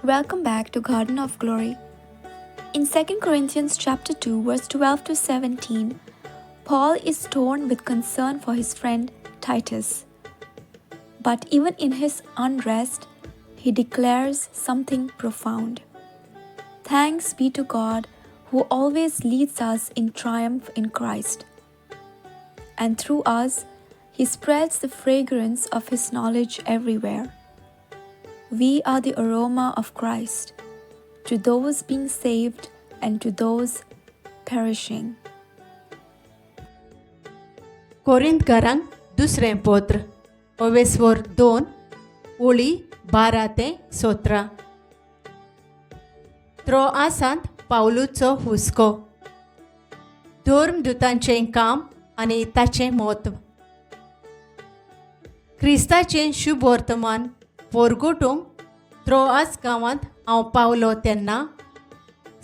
Welcome back to Garden of Glory. In 2 Corinthians chapter 2 verse 12 to 17, Paul is torn with concern for his friend Titus. But even in his unrest, he declares something profound. Thanks be to God who always leads us in triumph in Christ. And through us, he spreads the fragrance of his knowledge everywhere. We are the aroma of Christ to those being saved and to those perishing. कोरिंतकारांक दुसरें पत्र ओवेस्वर 2 ओळी 12 ते 17. त्रोआसांत पावलूचो हुस्को. धर्मदूतांचें काम आनी ताचें म्हत्व. क्रिस्ताचें शुभवर्तमान पोरगोटूंक त्रोआस गांवांत हांव पावलो तेन्ना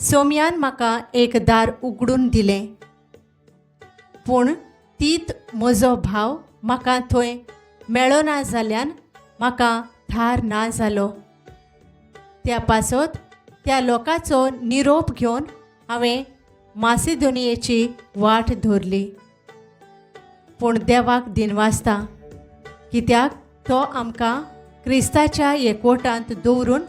सोम्यान म्हाका एक दार उगडून दिलें, पूण तीत म्हजो भाव म्हाका थंय मेळना जाल्यान म्हाका थार ना जालो. त्या पासत त्या लोकाचो निरोप घेवन हांवें मासिदोनियेची वाट धरली. पूण देवाक दिनवासता, कित्याक तो आमकां क्रिस्ताच्या एकवटांत दवरून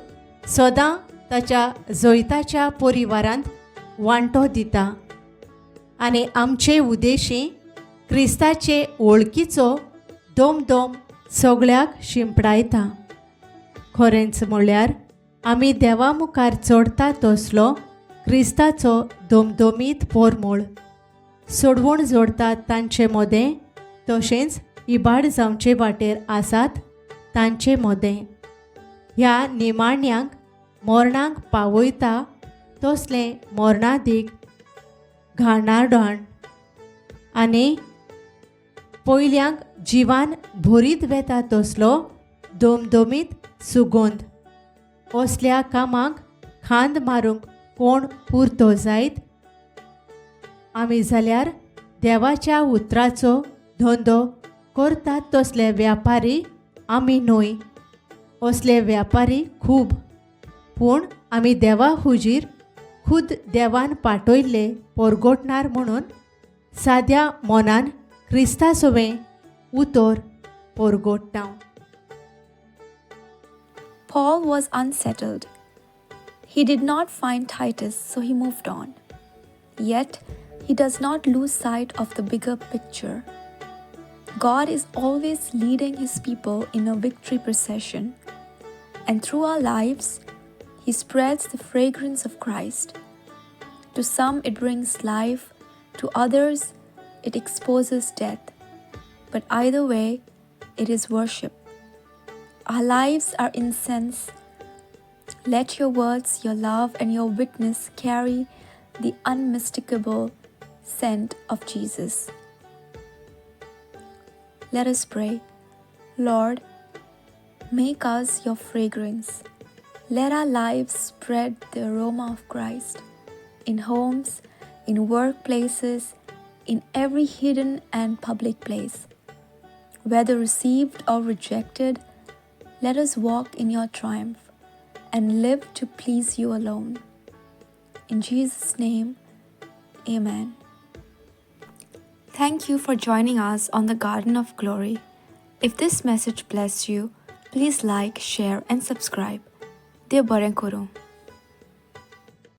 सदां ताच्या जैताच्या परिवारांत वांटो दिता आनी आमचे उदेशी क्रिस्ताचे वळखीचो दोमदोम सगळ्याक शिंपडायता. खरेंच म्हळ्यार आमी देवा मुखार चडता तसलो क्रिस्ताचो दोमदोमीत पोरमोळ सोडवण जोडतात तांचे मदें, तशेंच इबाड जावचे वाटेर आसात तांचे मदें. ह्या निमाण्यांक मरणाक पावयता तसलें मरणादीक घाणाडाण आनी पयल्यांक जिवान भरीत वेता तसलो दोमदोमीत सुगंध. असल्या कामाक खांद मारूंक कोण पुरतो जायत? आमी जाल्यार देवाच्या उतराचो धंदो करतात तसले व्यापारी आमी न्हय. असले व्यापारी खूब, पूण आमी देवा हुजीर खुद देवान पाठयल्ले पोरगोटणार म्हणून साद्या मनान क्रिस्ता सवें उतर पोरगोट्टांव. Paul was unsettled. He did not find Titus, so he moved on. Yet, he does not lose sight of the bigger picture. God is always leading his people in a victory procession, and through our lives, he spreads the fragrance of Christ. To some, it brings life, to others, it exposes death. But either way, it is worship. Our lives are incense. Let your words, your love, and your witness carry the unmistakable scent of Jesus. Let us pray. Lord, make us your fragrance. Let our lives spread the aroma of Christ in homes, in workplaces, in every hidden and public place. Whether received or rejected, let us walk in your triumph and live to please you alone. In Jesus' name, amen. Thank you for joining us on the Garden of Glory. If this message blessed you, please like, share, and subscribe. देव बरें करूं.